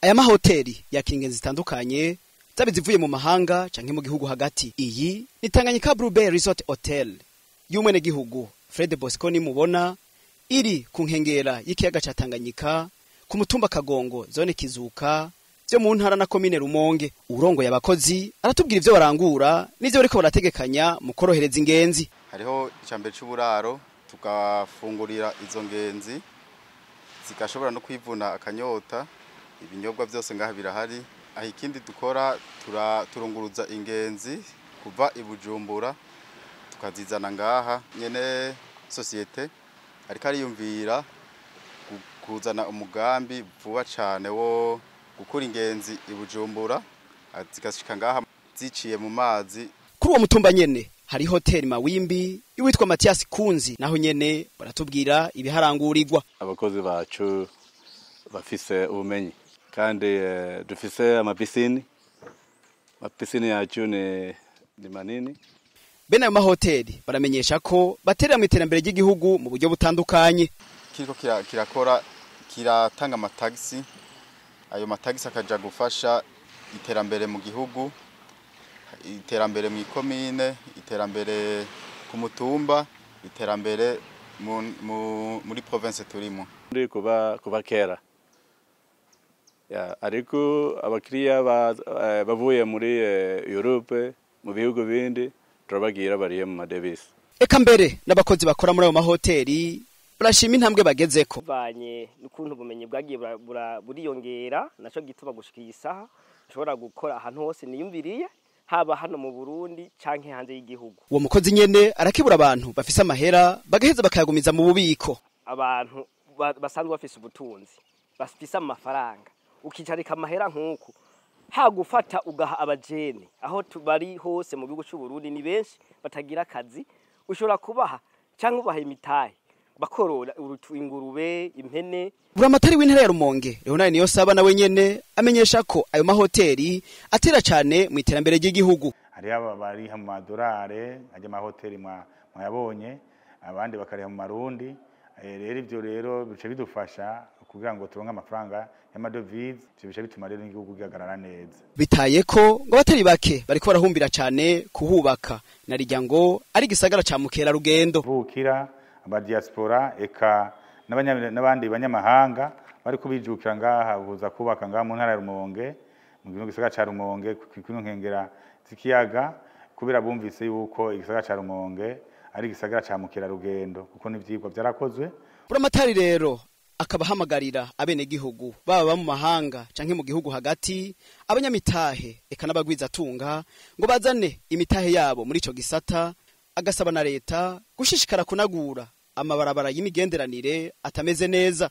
Aya mahoteli yakira ingenzi zitandukanye, zaba izivuye mu mahanga canke mu gihugu hagati. Iyi ni Tanganyika Blue Bay Resort Hotel y'umwenegihugu Fred Bosco nimubona, iri ku nkengera y'ikiyaga ca Tanganyika, ku mutumba Kagongo, zone Kizuka, vyo mu ntara na komine Rumonge. Urongoye abakozi aratubwira ivyo barangura n'ivyo bariko barategekanya mu korohereza ingenzi. Hariho icambere c'uburaro, tugafungurira izo ngenzi, zigashobora no kwivuna akanyota. Ibinyobwa byose ngaha birahari. Aho ikindi dukora, turunguruza ingenzi kuva i Bujumbura tukazizana ngaha nyene. Société ariko ariyumvira kuzana umugambi vuba cane wo gukura ingenzi i Bujumbura zigashika ngaha ziciye mu mazi. Kuri uwo mutumba nyene hari hoteli Mawimbi y'uwitwa Mathias Kunzi, naho nyene baratubwira ibiharangurirwa. Abakozi bacu bafise ubumenyi kandi dufise amapiscine. Amapiscine yacu ni manini. Bene ayo mahoteli baramenyesha ko baterera mu iterambere ry'igihugu mu buryo butandukanye. Kiriko kirakora, kiratanga amatagisi. Ayo matagisi akaja gufasha iterambere mu gihugu, iterambere mu ikomine, iterambere ku mutumba, iterambere muri province turimo. Ndi kuba kera ya, ariko abakiriya bavuye muri Europe, mu bihugu bindi, turabagira bariye mu madevise. Eka mbere n'abakozi bakora muri ayo mahoteli barashima intambwe bagezeko. Bivanye n'ukuntu ubumenyi bwagiye buriyongera, naco gituma gushika iyi saha nshobora gukora ahantu hose niyumviriye, haba hano mu Burundi canke hanze y'igihugu. Uwo mukozi nyene arakebura abantu bafise amahera bagaheza bakayagumiza mu bubiko. Abantu basanzwe bafise ubutunzi, bafise amafaranga, ukicarika amahera nk'uku hagufata ugaha abajene aho bari hose mu gihugu c'u Burundi, ni benshi batagira akazi. Ushobora kubaha canke ubaha imitahe bakorora ingurube, impene. Buramatari w'intara ya Rumonge, Leonard Niyonsaba, nawe nyene amenyesha ko ayo mahoteli atera cane mu iterambere ry'igihugu. Hariho aba bariha mu madorare, ajya amahoteli mwayabonye, abandi bakariha mu marundi. Rero ivyo rero bice bidufasha kugira ngo turonke amafaranga y'amadovize. Ivyo bice bituma rero igihugu gihagarara neza. Bitaye ko ngo abatari bake bariko barahumbira cane kuhubaka, narirya ngo ari igisagara ca mukerarugendo. Vukira abadiaspora eka n'abandi banyamahanga bariko bijukira ngaha buza kubaka ngaha mu ntara ya Rumonge, mu gisagara ca Rumonge, ku nkengera z'ikiyaga, kubera bumvise yuko igisagara ca Rumonge ari igisagara ca mukerarugendo, kuko n'ivyigwa vyarakozwe. Buramatari rero akaba ahamagarira abenegihugu, baba mu mahanga canke mu gihugu hagati, abanyamitahe eka n'abagwizatunga, ngo bazane imitahe yabo muri ico gisata. Agasaba na leta gushishikara kunagura amabarabara y'imigenderanire atameze neza.